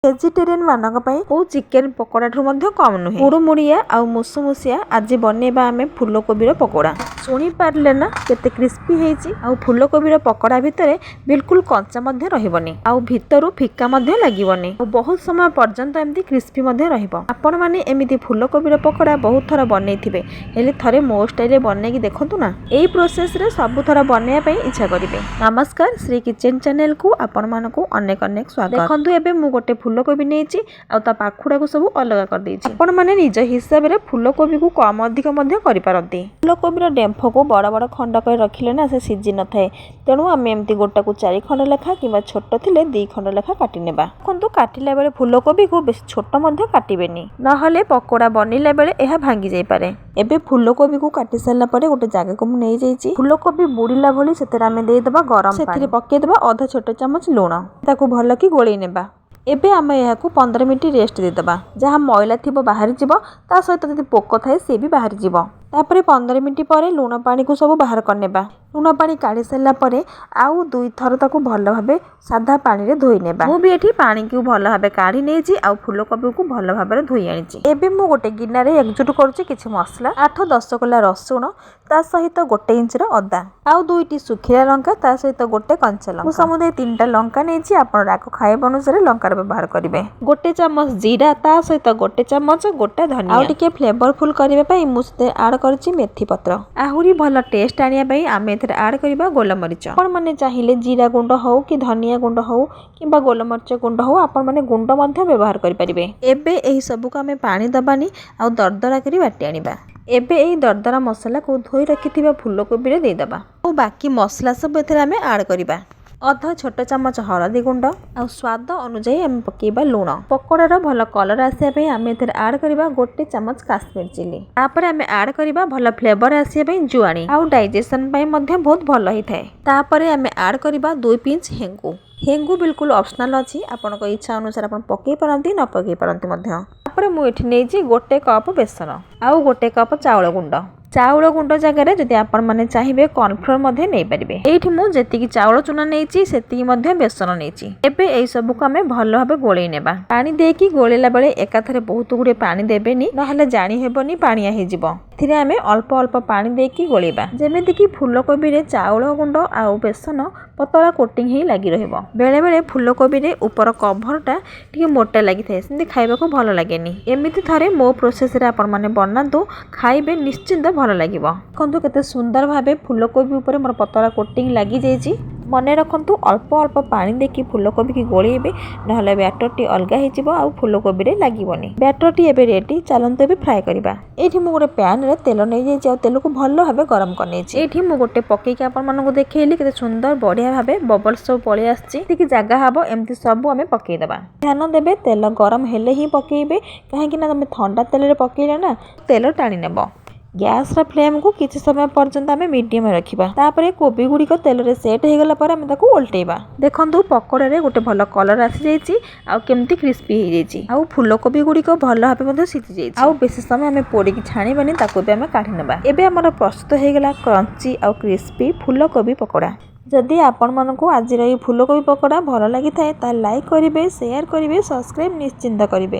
Vegetarian ମାନଙ୍କ ପାଇଁ କୋଉ ଚିକେନ ପକୋଡ଼ାଠୁ ମଧ୍ୟ କମ୍ ନୁହେଁ। ମୁଡ଼ୁମୁଡ଼ିଆ ଆଉ ମୁସୁମୁସିଆ ଆଜି ବନେଇବା ଆମେ ଫୁଲକୋବିର ପକୋଡ଼ା। ଶୁଣିପାରିଲେ ନା, କେତେ କ୍ରିସ୍ପି ହେଇଛି? ଆଉ ଫୁଲକୋବିର ପକୋଡ଼ା ଭିତରେ ବିଲକୁଲ କଞ୍ଚା ମଧ୍ୟ ରହିବନି ଆଉ ଭିତରୁ ଫିକା ମଧ୍ୟ ଲାଗିବନି ଆଉ ବହୁତ ସମୟ ପର୍ଯ୍ୟନ୍ତ ଏମିତି କ୍ରିସ୍ପି ମଧ୍ୟ ରହିବ। ଆପଣମାନେ ଏମିତି ଫୁଲକୋବିର ପକୋଡ଼ା ବହୁତ ଥର ବନେଇଥିବେ, ହେଲେ ଥରେ ମୋ ଷ୍ଟାଇଲରେ ବନେଇକି ଦେଖନ୍ତୁ ନା। ଏଇ ପ୍ରୋସେସରେ ସବୁଥର ବନେଇବା ପାଇଁ ଇଚ୍ଛା କରିବେ। ନମସ୍କାର, ଶ୍ରୀ କିଚେନ ଚ୍ୟାନେଲକୁ ଆପଣମାନଙ୍କୁ ଅନେକ ଅନେକ ସ୍ୱାଗତ। ଦେଖନ୍ତୁ, ଏବେ ମୁଁ ଗୋଟେ ଫୁଲକୋବି ନେଇଛି ଆଉ ତା ପାଖୁଡ଼ାକୁ ସବୁ ଅଲଗା କରିଦେଇଛି। ଆପଣମାନେ ନିଜ ହିସାବରେ ଫୁଲକୋବିକୁ କମ ଅଧିକ ମଧ୍ୟ କରିପାରନ୍ତି। ଫୁଲକୋବିର ଡେମ୍ଫକୁ ବଡ଼ ବଡ଼ ଖଣ୍ଡ କରି ରଖିଲେ ନା, ସେ ସିଝି ନଥାଏ। ତେଣୁ ଆମେ ଏମିତି ଗୋଟାକୁ ଚାରି ଖଣ୍ଡ ଲେଖା କିମ୍ବା ଛୋଟ ଥିଲେ 2 ଖଣ୍ଡ ଲେଖା କାଟି ନେବା। ଦେଖନ୍ତୁ, କାଟିଲା ବେଳେ ଫୁଲକୋବିକୁ ବେଶୀ ଛୋଟ ମଧ୍ୟ କାଟିବେନି, ନହେଲେ ପକୋଡ଼ା ବନେଇଲା ବେଳେ ଏହା ଭାଙ୍ଗି ଯାଇପାରେ। ଏବେ ଫୁଲକୋବିକୁ କାଟି ସାରିଲା ପରେ ଗୋଟେ ଜାଗାକୁ ମୁଁ ନେଇଯାଇଛି। ଫୁଲକୋବି ବୁଡ଼ିଲା ଭଳି ସେଥିରେ ଆମେ ଦେଇଦେବା ଗରମ, ସେଥିରେ ପକେଇଦେବା ଅଧ ଛୋଟ ଚାମଚ ଲୁଣ। ତାକୁ ଭଲକି ଗୋଳେଇ ନେବା। ଏବେ ଆମେ ଏହାକୁ 15 ମିନିଟ୍ ରେଷ୍ଟ ଦେଇଦେବା। ଯାହା ମଇଳା ଥିବ ବାହାରିଯିବ, ତା ସହିତ ଯଦି ପୋକ ଥାଏ, ସିଏ ବି ବାହାରିଯିବ। ତାପରେ 15 ମିନିଟ୍ ପରେ ଲୁଣ ପାଣିକୁ ସବୁ ବାହାର କରିନେବା। ଲୁଣ ପାଣି କାଢ଼ି ସାରିଲା ପରେ ଆଉ ଦୁଇଥର ତାକୁ ଭଲ ଭାବେ ସାଧା ପାଣିରେ ଧୋଇ ନେବା। ମୁଁ ବି ଏଠି ପାଣିକୁ ଭଲ ଭାବେ କାଢ଼ି ନେଇଛି ଆଉ ଫୁଲକୋବିକୁ ଭଲ ଭାବରେ ଧୋଇ ଆଣିଛି। ଏବେ ମୁଁ ଗୋଟେ ଗିନାରେ ଏକଜୁଟ କରୁଛି କିଛି ମସଲା। 8-10 କୋଲା ରସୁଣ, ତା ସହିତ 1 ଇଞ୍ଚର ଅଦା ଆଉ ଦୁଇଟି ଶୁଖିଲା ଲଙ୍କା, ତା ସହିତ ଗୋଟେ କଞ୍ଚା ଲଙ୍କା। ମୁଁ ସମୁଦାୟ ତିନିଟା ଲଙ୍କା ନେଇଛି। ଆପଣ ରାଗ ଖାଇବା ଅନୁସାରେ ଲଙ୍କାର ବ୍ୟବହାର କରିବେ। 1 ଚାମଚ ଜିରା, ତା ସହିତ 1 ଚାମଚ ଗୋଟା ଧନିଆ। ଆଉ ଟିକେ ଫ୍ଲେଭରଫୁଲ କରିବା ପାଇଁ ମୁଁ ସେଥିରେ ଆଡ୍ କରିଛି ମେଥି ପତ୍ର। ଆହୁରି ଭଲ ଟେଷ୍ଟ ଆଣିବା ପାଇଁ ଆମେ ଏଥିରେ ଆଡ୍ କରିବା ଗୋଲମରିଚ। ଆପଣମାନେ ଚାହିଁଲେ ଜିରା ଗୁଣ୍ଡ ହଉ କି ଧନିଆ ଗୁଣ୍ଡ ହଉ କିମ୍ବା ଗୋଲମରିଚ ଗୁଣ୍ଡ ହଉ, ଆପଣମାନେ ଗୁଣ୍ଡ ମଧ୍ୟ ବ୍ୟବହାର କରିପାରିବେ। ଏବେ ଏହି ସବୁକୁ ଆମେ ପାଣି ଦେବାନି ଆଉ ଦରଦରା କରି ବାଟି ଆଣିବା। ଏବେ ଏହି ଦରଦରା ମସଲାକୁ ଧୋଇ ରଖିଥିବା ଫୁଲକୋବିରେ ଦେଇଦେବା ଆଉ ବାକି ମସଲା ସବୁ ଏଥିରେ ଆମେ ଆଡ୍ କରିବା। ଅଧ ଛୋଟ ଚାମଚ ହଳଦୀ ଗୁଣ୍ଡ ଆଉ ସ୍ୱାଦ ଅନୁଯାୟୀ ଆମେ ପକେଇବା ଲୁଣ। ପକୋଡ଼ାର ଭଲ କଲର୍ ଆସିବା ପାଇଁ ଆମେ ଏଥିରେ ଆଡ୍ କରିବା 1 ଚାମଚ କାଶ୍ମୀର ଚିଲି। ତାପରେ ଆମେ ଆଡ୍ କରିବା ଭଲ ଫ୍ଲେଭର ଆସିବା ପାଇଁ ଜୁଆଣି, ଆଉ ଡାଇଜେସନ ପାଇଁ ମଧ୍ୟ ବହୁତ ଭଲ ହେଇଥାଏ। ତାପରେ ଆମେ ଆଡ୍ କରିବା 2 ପିଞ୍ଚ ହେଙ୍ଗୁ। ହେଙ୍ଗୁ ବିଲକୁଲ ଅପସନାଲ ଅଛି। ଆପଣଙ୍କ ଇଚ୍ଛା ଅନୁସାରେ ଆପଣ ପକେଇ ପାରନ୍ତି, ନ ପକେଇ ପାରନ୍ତି ମଧ୍ୟ। ତାପରେ ମୁଁ ଏଠି ନେଇଛି 1 କପ୍ ବେସନ ଆଉ 1 କପ୍ ଚାଉଳ ଗୁଣ୍ଡ। ଚାଉଳ ଗୁଣ୍ଡ ଜାଗାରେ ଯଦି ଆପଣମାନେ ଚାହିଁବେ, କର୍ଣ୍ଣଫ୍ଲୋର ମଧ୍ୟ ନେଇପାରିବେ। ଏଇଠି ମୁଁ ଯେତିକି ଚାଉଳ ଚୁନା ନେଇଛି, ସେତିକି ମଧ୍ୟ ବେସନ ନେଇଛି। ଏବେ ଏଇ ସବୁକୁ ଆମେ ଭଲ ଭାବେ ଗୋଳେଇ ନେବା। ପାଣି ଦେଇକି ଗୋଳେଇଲା ବେଳେ ଏକାଥରେ ବହୁତ ଗୁଡ଼ିଏ ପାଣି ଦେବେନି, ନହେଲେ ଜାଣି ହେବନି, ପାଣିଆ ହେଇଯିବ। ଏଥିରେ ଆମେ ଅଳ୍ପ ଅଳ୍ପ ପାଣି ଦେଇକି ଗୋଳେଇବା, ଯେମିତିକି ଫୁଲକୋବିରେ ଚାଉଳ ଗୁଣ୍ଡ ଆଉ ବେସନ ପତଳା କୋଟିଂ ହେଇ ଲାଗି ରହିବ। ବେଳେବେଳେ ଫୁଲକୋବିରେ ଉପର କଭରଟା ଟିକେ ମୋଟା ଲାଗିଥାଏ, ସେମିତି ଖାଇବାକୁ ଭଲ ଲାଗେନି। ଏମିତି ଥରେ ମୋ ପ୍ରୋସେସରେ ଆପଣମାନେ ବନାନ୍ତୁ, ଖାଇବେ, ନିଶ୍ଚିନ୍ତ ଭଲ ଲାଗିବ। ଦେଖନ୍ତୁ, କେତେ ସୁନ୍ଦର ଭାବେ ଫୁଲକୋବି ଉପରେ ମୋର ପତଳା କୋଟିଂ ଲାଗିଯାଇଛି। ମନେ ରଖନ୍ତୁ, ଅଳ୍ପ ଅଳ୍ପ ପାଣି ଦେଇକି ଫୁଲକୋବିକି ଗୋଳେଇବେ, ନହେଲେ ବ୍ୟାଟରଟି ଅଲଗା ହେଇଯିବ ଆଉ ଫୁଲକୋବିରେ ଲାଗିବନି। ବ୍ୟାଟରଟି ଏବେ ରେଡି। ଚାଲନ୍ତୁ, ଏବେ ଫ୍ରାଏ କରିବା। ଏଇଠି ମୁଁ ଗୋଟେ ପ୍ୟାନରେ ତେଲ ନେଇଯାଇଛି ଆଉ ତେଲକୁ ଭଲ ଭାବେ ଗରମ କରିନେଇଛି। ଏଇଠି ମୁଁ ଗୋଟେ ପକେଇକି ଆପଣମାନଙ୍କୁ ଦେଖେଇଲି, କେତେ ସୁନ୍ଦର ବଢିଆ ଭାବେ ବବଲ୍ସ ସବୁ ପଳେଇ ଆସିଛି। ଏତିକି ଜାଗା ହବ, ଏମିତି ସବୁ ଆମେ ପକେଇଦେବା। ଧ୍ୟାନ ଦେବେ, ତେଲ ଗରମ ହେଲେ ହିଁ ପକେଇବେ, କାହିଁକି ନା ତମେ ଥଣ୍ଡା ତେଲରେ ପକେଇଲେ ନା, ତେଲ ଟାଣି ନେବ। ଗ୍ୟାସର ଫ୍ଲେମକୁ କିଛି ସମୟ ପର୍ଯ୍ୟନ୍ତ ଆମେ ମିଡ଼ିୟମ ରଖିବା। ତାପରେ କୋବି ଗୁଡ଼ିକ ତେଲରେ ସେଟ୍ ହେଇଗଲା ପରେ ଆମେ ତାକୁ ଓଲଟେଇବା। ଦେଖନ୍ତୁ, ପକୋଡ଼ାରେ ଗୋଟେ ଭଲ କଲର ଆସିଯାଇଛି ଆଉ କେମିତି କ୍ରିସ୍ପି ହେଇଯାଇଛି ଆଉ ଫୁଲକୋବି ଗୁଡ଼ିକ ଭଲ ଭାବେ ମଧ୍ୟ ସିଝି ଯାଇଛି। ଆଉ ବେଶୀ ସମୟ ଆମେ ପୋଡ଼ିକି ଛାଣିବାନି, ତାକୁ ଏବେ ଆମେ କାଢ଼ି ନେବା। ଏବେ ଆମର ପ୍ରସ୍ତୁତ ହେଇଗଲା କ୍ରଞ୍ଚି ଆଉ କ୍ରିସ୍ପି ଫୁଲକୋବି ପକୋଡ଼ା। ଯଦି ଆପଣମାନଙ୍କୁ ଆଜିର ଏହି ଫୁଲକୋବି ପକୋଡ଼ା ଭଲ ଲାଗିଥାଏ, ତାହେଲେ ଲାଇକ୍ କରିବେ, ସେୟାର କରିବେ, ସବସ୍କ୍ରାଇବ୍ ନିଶ୍ଚିନ୍ତ କରିବେ।